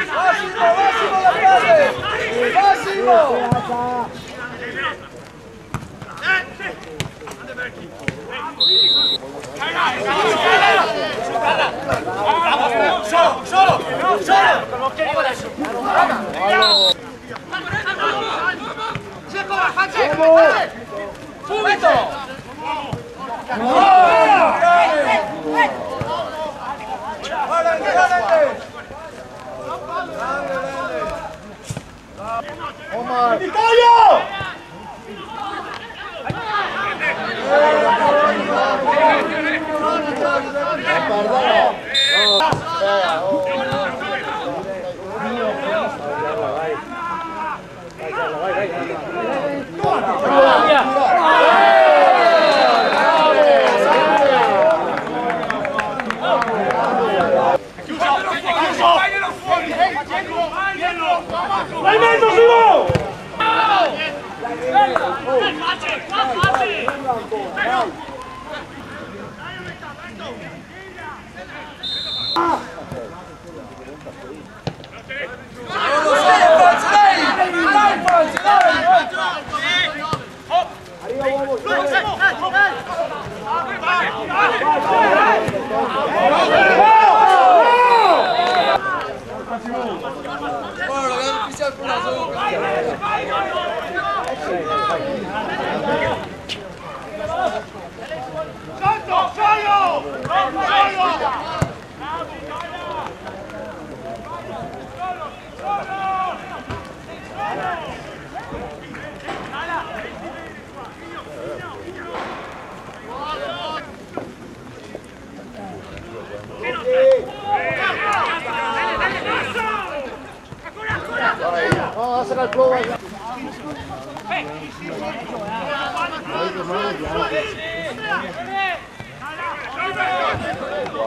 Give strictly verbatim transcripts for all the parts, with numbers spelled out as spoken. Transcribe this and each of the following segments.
Massimo, Massimo, la prende! Massimo! Subito! Omar! Italia! Vai in mezo, Simo!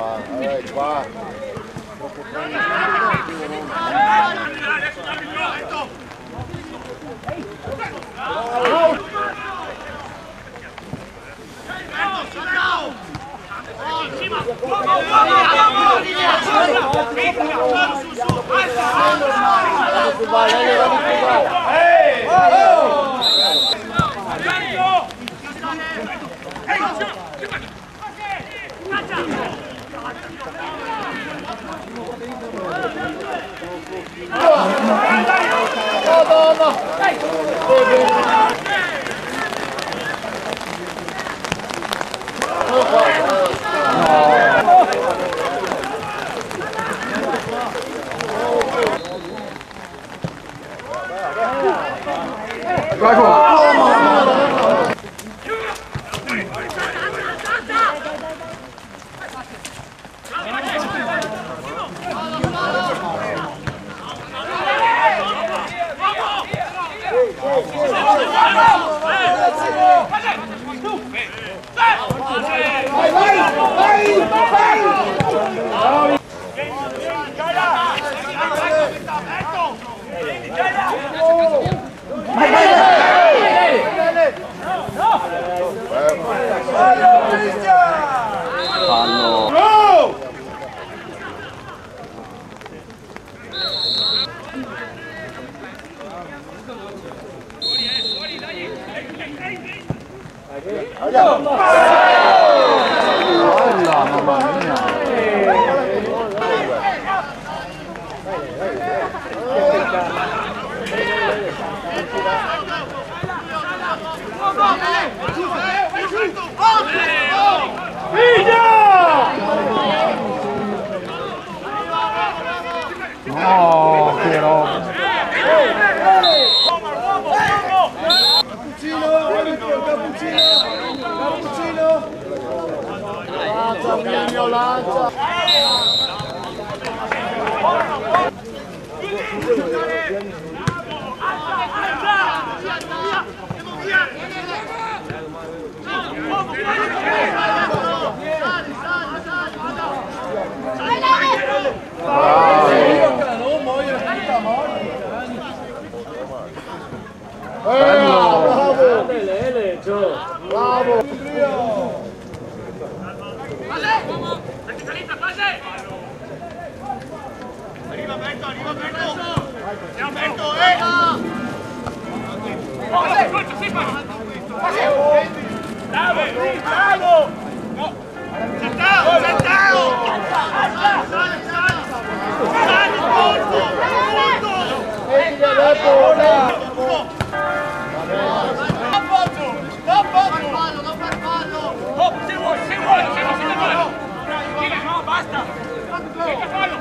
Qua, eh, qua. Oh, che roba! Cappuccino, cappuccino, cappuccino! Lancia, Emilio, lancia! Bravo! Bravo! Arriva Berto, arriva Berto! Andiamo Berto, eh! Bravo, bravo! Sentao, sentao! Sali, sali! Sali, forte, forte! Appoggio, appoggio! Non far fallo, non far fallo! Oh, se vuoi, se vuoi, se vuoi, se vuoi! No, basta! Senza fallo!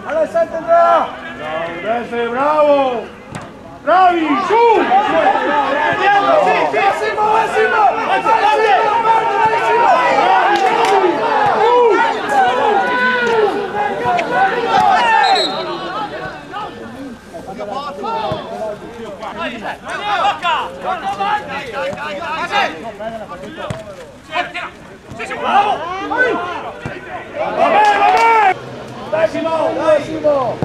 Alessandro, Andrea! Bravo, Andrea, bravo! Bravi, su! Massimo, Massimo! Massimo, Massimo! Bravo! Vai! Va ben, va ben! Dai, Simon, dai, Simon!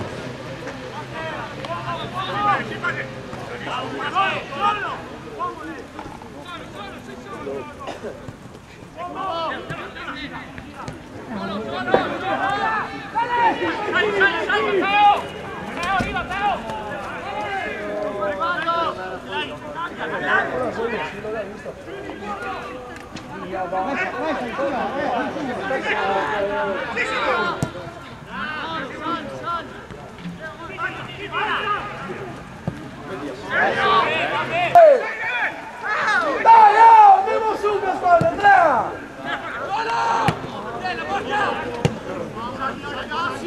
Dai, oh, andemo su, che squadra, Andrea!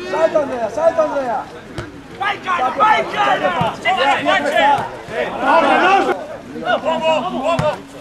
Salta, Andrea, salta, Andrea! Vai, cara, vai, cara! Uomo, uomo!